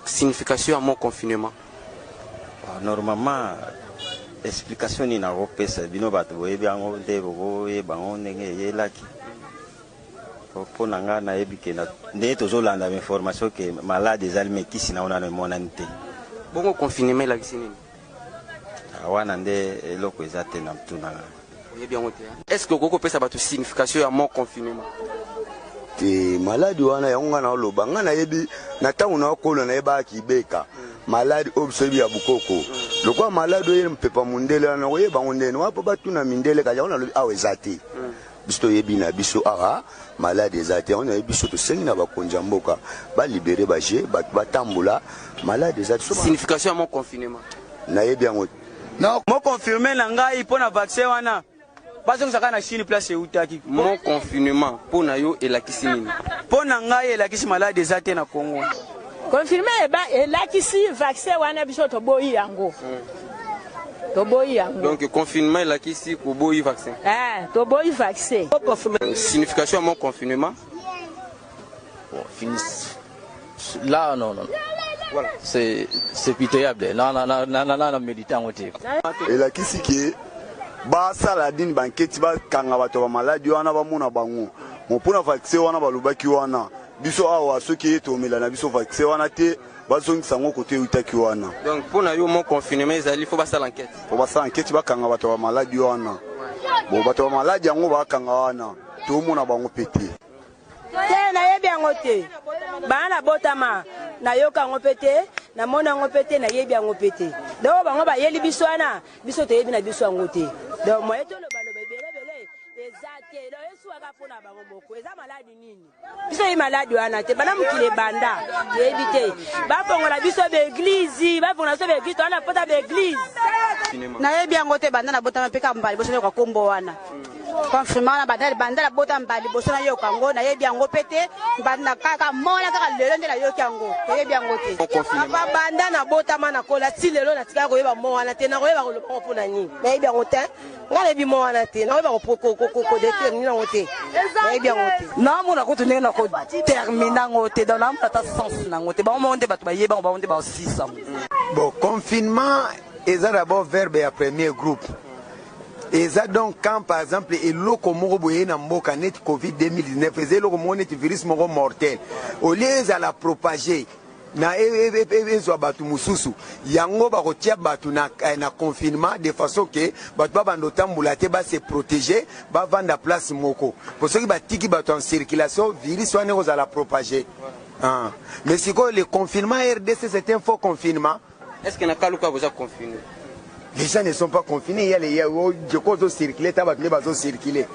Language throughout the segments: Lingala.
Signification ya mot confinement? Normalement, explication nini nakopesa bino? Bato boyebi yango nde bokoyeba yango ndenge eyelaki. Mpo na ngai, nayebi ke ndenge tozolanda bainformation ke malade ezali, mais kisi nango nano emonani te. Bongo confinement elakisi nini? Wana nde eloko eza te na mtu na ngai. Oyebi yango te. Est ce que okoki kopesa bato signification ya mot confinement? Te, maladi wana yango ngai naoloba, ngai nayebi na ntango naokola, nayebaka kibeka maladi oyo biso yebi ya bukoko. Lokola maladi oyo mpepa mondele wana, nakoyeba yango ndeni wana mpo batuna mindele. Kasi yango nalobi awa eza te. Biso toyebi na biso awa maladi eza te. Yango nayebi, biso tosengi na bakonzi ya mboka balibérer baje, bato batambola, maladi eza te. Signification ya mot confinement? Nayebi yango. Mot confinement na ngai, mpo na vaccin wana, bazongisa kaka na Chine place eutaki. Mot confinement mpo na yo elakisi nini? Mpo na ngai elakisi maladi eza te na Congo. Confinement eba elakisi vaccin wana, biso toboyi yango, toboyi yango. Donc confinement elakisi koboyi vaccin? Eh, toboyi vaccin. Signification ya mot confinement? Bon, finis. Là, non, non. Voilà. C'est pitoyable. Non, non, non, non, non, non, méditer en côté. Elakisi ke basala nini, banketi, bakanga bato ya bamaladi wana, bamona bango mo mpona vaccin wana balobaki wana. Biso awa, soki ye tomela na biso vaccin wana te, bazongisa yango kote eutaki wana. Donc mpo na yo, mot confinement ezali fo basala enquête? Po basala enquête, bakanga bato ya bamaladi wana. Bon, bato ya bamaladi yango bakanga wana, tomona bango mpe te. Te, nayebi yango te. Bana nabotama, nayoka yango mpe te, namona yango mpe te, nayebi yango mpe te. Donc bango bayeli biso wana, biso toyebi na biso yango te. Donc moye tolobaloba ebelebele eza te. Donc eswaka mpona bango moko. Eza maladi nini? Biso yebi maladi wana te. Bana mokili ebanda, toyebi te. Bafongola biso baéglise, bafongola biso baéglise, towana pota baéglise. Nayebi yango te. Banda nabotama mpe kaka mbala liboso nayoka nkombo wana, confinement wana. Banda nabotama, mbala liboso nayoka yango. Nayebi yango mpe te. Kaka mona kaka lelo nde nayoki yango. Toyebi yango te. Papa, banda nabotama, nakola ti lelo, natikala koyeba mo wana te. Nakoyeba koloba ngo mpona nini? Nayebi yango te. Ngai nayebi mo wana te. Nakoyeba kodécrire nini yango te. Nayebi yango te. Naomona kutu ndenge na koterminer yango te. Donc naomona ata sens nango te. Bango moko nde bato bayeba yango, bango nde baosisa yango. Bon, confinement eza d'abord verbe ya premier groupe. Eza donc quand, par exemple, eloko moko boye na mboka neti Covid 2019, eza eloko moko neti virus moko mortel, au lieu ezala propagé na ezwa bato mosusu, yango bakotia bato na confinement, de façon ke bato babanda otambola te, base protéger, bavanda place moko, po soki batiki bato en circulation, virus wana ekozala propagé. Ah. Mais sikoyo, le confinement RDC, c'est un faux confinement. Est ce que na Kaluka boza confiné? Les gens ne sont pas confinés. Il y a les il y a circuler, bazo circuler.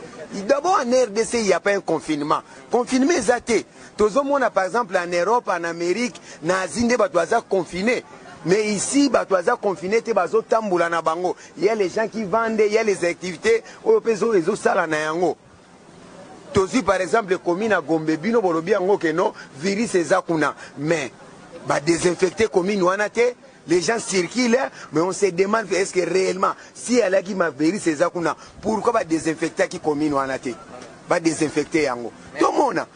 D'abord, en RDC, il n'y a pas un confinement. Confinement eza te. Tozomona, par exemple, en Europe, en Amérique, na Asie nde bato baza confiné. Mais ici, bato baza confiné te, bazo tambola na bango. Il y a les gens qui vendent, il y a les activités oyo pe ezosala na yango. Tozwi par exemple commune ya Gombe, bino bolobi yango ke non, virus eza kuna, mais badésinfecte commune wana te. Les gens circulent, mais on se demande: est ce que réellement, si alaki ma virus eza kuna, pourquoi badésinfectaki commune wana te? Badésinfecte yango, tomona.